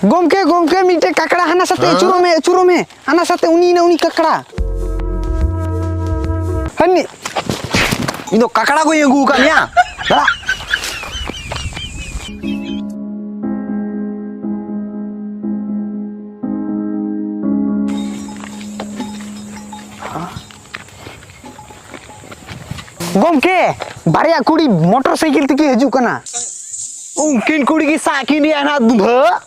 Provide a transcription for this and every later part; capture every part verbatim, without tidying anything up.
ᱜᱚᱢᱠᱮ, ᱜᱚᱢᱠᱮ, ᱢᱤᱫᱴᱮᱡ ᱠᱟᱠᱲᱟ ᱦᱟᱱᱟ ᱥᱟᱛᱮ ᱟᱹᱪᱩᱨᱚᱜ ᱢᱮ, ᱟᱹᱪᱩᱨᱚᱜ ᱢᱮ᱾ ᱦᱟᱱᱟ ᱥᱟᱛᱮ ᱩᱱᱤ ᱱᱟ ᱩᱱᱤ ᱠᱟᱠᱲᱟ᱾ ᱦᱟᱹᱱᱤ᱾ ᱤᱧ ᱫᱚ ᱠᱟᱠᱲᱟ ᱠᱚᱧ ᱟᱹᱜᱩ ᱟᱠᱟᱫ ᱢᱮᱭᱟ᱾ ᱫᱟᱫᱟ᱾ ᱜᱚᱢᱠᱮ, ᱵᱟᱨᱭᱟ ᱠᱩᱲᱤ ᱢᱚᱴᱚᱨ ᱥᱟᱭᱠᱮᱞ ᱛᱮᱠᱤᱱ ᱦᱤᱡᱩᱜ ᱠᱟᱱᱟ᱾ ᱩᱱᱠᱤᱱ ᱠᱩᱲᱤ ᱜᱮ ᱥᱟᱵ ᱠᱤᱱ ᱨᱮᱭᱟᱜ ᱦᱮᱱᱟᱜ ᱫᱩᱸᱫᱷᱟᱹ᱾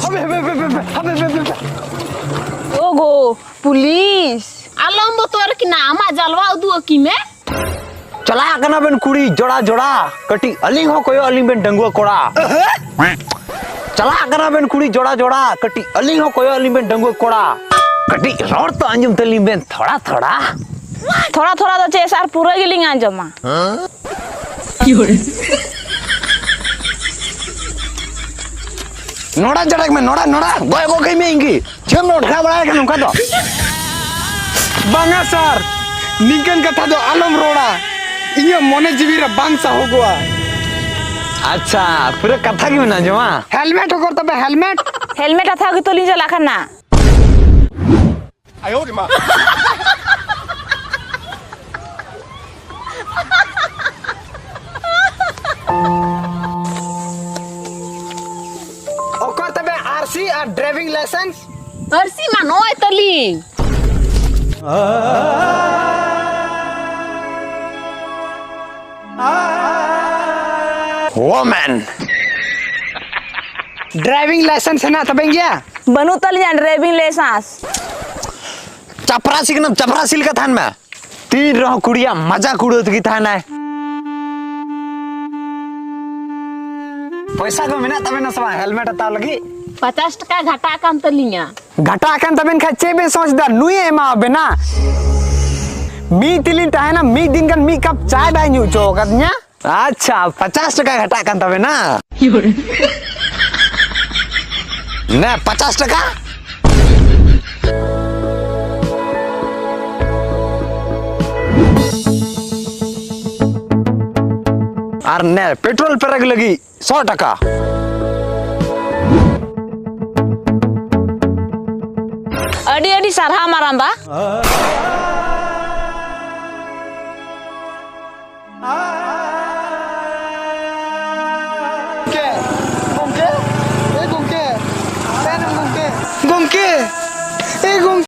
ᱦᱟᱯᱮ, ᱦᱟᱯᱮ, ᱦᱟᱯᱮ, ᱦᱟᱯᱮ, ᱦᱟᱯᱮ, ᱦᱟᱯᱮ, ᱦᱟᱯᱮ᱾ ᱳᱜᱳ, ᱯᱩᱞᱤᱥ! ᱟᱞᱚᱢ ᱵᱚᱛᱚᱨ ᱠᱤᱱᱟ, ᱟᱢᱟᱜ ᱡᱟᱞᱣᱟ ᱩᱫᱩᱜ ᱟᱹᱠᱤᱱ ᱢᱮ᱾ ᱪᱟᱞᱟᱜ ᱠᱟᱱᱟ ᱵᱮᱱ ᱠᱩᱲᱤ ᱡᱚᱲᱟ ᱡᱚᱲᱟ, ᱠᱟᱹᱴᱤᱡ ᱟᱹᱞᱤᱧ ᱦᱚᱸ ᱠᱚᱭᱚᱜ ᱟᱹᱞᱤᱧ ᱵᱮᱱ ᱰᱟᱺᱜᱩᱣᱟᱹ ᱠᱚᱲᱟ᱾ ᱪᱟᱞᱟᱜ ᱠᱟᱱᱟ ᱵᱮᱱ ᱠᱩᱲᱤ ᱡᱚᱲᱟ ᱡᱚᱲᱟ, ᱠᱟᱹᱴᱤᱡ ᱟᱹᱞᱤᱧ ᱦᱚᱸ ᱠᱚᱭᱚᱜ ᱟᱹᱞᱤᱧ ᱵᱮᱱ ᱰᱟᱺᱜᱩᱣᱟᱹ ᱠᱚᱲᱟ᱾ ᱠᱟᱹᱴᱤᱡ ᱨᱚᱲ ᱛᱚ ᱟᱸᱡᱚᱢ ᱛᱟᱹᱞᱤᱧ ᱵᱮᱱ ᱛᱷᱚᱲᱟ ᱛᱷᱚᱲᱟ᱾ ᱛᱷᱚᱲᱟ ᱛᱷᱚᱲᱟ ᱫᱚ ᱪᱮᱫ ᱥᱟᱨ, ᱯᱩᱨᱟᱹ ᱜᱮᱞᱤᱧ ᱟᱸᱡᱚᱢᱟ᱾ ᱱᱚᱲᱟ ᱡᱟᱲᱟᱠ ᱢᱮ, ᱱᱚᱲᱟ, ᱱᱚᱲᱟ, ᱜᱚᱡ ᱜᱚᱡ ᱠᱟᱹᱧ ᱢᱮ ᱤᱧ ᱜᱮ᱾ ᱪᱮᱫ ᱮᱢ ᱱᱚᱰᱷᱟ ᱵᱟᱲᱟᱭ ᱠᱟᱱᱟ ᱱᱚᱝᱠᱟ ᱫᱚ? ᱵᱟᱝᱟ ᱥᱟᱨ, ᱱᱤᱝᱠᱟᱹᱱ ᱠᱟᱛᱷᱟ ᱫᱚ ᱟᱞᱚᱢ ᱨᱚᱲᱟ, ᱤᱧᱟᱹᱜ ᱢᱚᱱᱮ ᱡᱤᱣᱤ ᱨᱮ ᱵᱟᱝ ᱥᱟᱦᱚᱜᱚᱜᱼᱟ᱾ ᱟᱪᱪᱷᱟ, ᱯᱩᱨᱟᱹ ᱠᱟᱛᱷᱟ ᱜᱮ ᱢᱮᱱᱟᱜᱼᱟ ᱡᱚᱢᱟ᱾ ᱦᱮᱞᱢᱮᱴ ᱦᱚᱠᱚᱨ ᱛᱚᱵᱮ ᱦᱮᱞᱢᱮᱴ᱾ ᱦᱮᱞᱢᱮᱴ ᱦᱟᱛᱟᱣ ᱜᱮᱛᱚ ᱞᱤᱧ ᱪᱟᱞᱟᱜ ᱠᱟᱱᱟ᱾ ᱚᱠᱚᱭ ᱛᱚᱵᱮ ᱟᱨᱥᱤ ᱟᱨ ᱰᱨᱟᱭᱵᱷᱤᱝ ᱞᱟᱭᱥᱮᱱᱥ? ᱟᱨᱥᱤ ᱢᱟ ᱱᱚᱜᱼᱚᱭ ᱛᱟᱹᱞᱤᱧ᱾ ᱰᱨᱟᱭᱵᱷᱤᱝ ᱞᱟᱭᱥᱮᱱᱥ ᱦᱮᱱᱟᱜ ᱛᱟᱵᱮᱱ ᱜᱮᱭᱟ? ᱵᱟᱹᱱᱩᱜ ᱛᱟᱹᱞᱤᱧᱟ ᱰᱨᱟᱭᱵᱷᱤᱝ ᱞᱟᱭᱥᱮᱱᱥ᱾ ᱪᱟᱯᱨᱟᱥᱤ ᱠᱟᱱᱟᱢ, ᱪᱟᱯᱨᱟᱥᱤ ᱞᱮᱠᱟ ᱛᱟᱦᱮᱱ ᱢᱮ᱾ ᱛᱤᱱ ᱨᱮᱦᱚᱸ ᱠᱩᱲᱤᱭᱟᱜ ᱢᱟᱡᱟ ᱠᱩᱲᱟᱹᱣ ᱛᱮᱜᱮ ᱛᱟᱦᱮᱱᱟᱭ᱾ ᱯᱚᱭᱥᱟ ᱠᱚ ᱢᱮᱱᱟᱜ ᱛᱟᱵᱮᱱᱟ ᱥᱮ ᱵᱟᱝ ᱦᱮᱞᱢᱮᱴ ᱦᱟᱛᱟᱣ ᱞᱟᱹᱜᱤᱫ? ᱯᱚᱪᱟᱥ ᱴᱟᱠᱟ ᱜᱷᱟᱴᱟᱜ ᱠᱟᱱ ᱛᱟᱹᱞᱤᱧᱟ᱾ ᱜᱷᱟᱴᱟᱜ ᱠᱟᱱ ᱛᱟᱵᱮᱱ ᱠᱷᱟᱡ ᱪᱮᱫ ᱵᱮᱱ ᱥᱚᱪ ᱫᱟ? ᱱᱩᱭᱮ ᱮᱢᱟ ᱵᱮᱱᱟ? ᱢᱤᱫ ᱛᱮᱞᱤᱧ ᱛᱟᱦᱮᱱᱟ, ᱢᱤᱫ ᱫᱤᱱ ᱜᱟᱱ ᱢᱤᱫ ᱠᱟᱯ ᱪᱟᱭ ᱵᱟᱭ ᱧᱩ ᱦᱚᱪᱚ ᱟᱠᱟᱫᱤᱧᱟ᱾ ᱟᱪᱪᱷᱟ, ᱯᱚᱪᱟᱥ ᱴᱟᱠᱟ ᱜᱷᱟᱴᱟᱜ ᱠᱟᱱ ᱛᱟᱵᱮᱱᱟ? ᱱᱮ, ᱯᱚᱪᱟᱥ ᱴᱟᱠᱟ? ᱟᱨ ᱱᱮ ᱯᱮᱴᱨᱳᱞ ᱯᱮᱨᱮᱡ ᱞᱟᱹᱜᱤᱫ ᱥᱚ ᱴᱟᱠᱟ᱾ ᱟᱹᱰᱤ ᱟᱹᱰᱤ ᱥᱟᱨᱦᱟᱣ ᱢᱟᱨᱟᱝᱵᱟ᱾ ᱜᱚᱢᱠᱮ, ᱜᱚᱢᱠᱮ, ᱮ ᱜᱚᱢᱠᱮ, ᱛᱟᱭᱱᱚᱢ ᱜᱚᱢᱠᱮ, ᱜᱚᱢᱠᱮ, ᱮ ᱜᱚᱢᱠᱮ᱾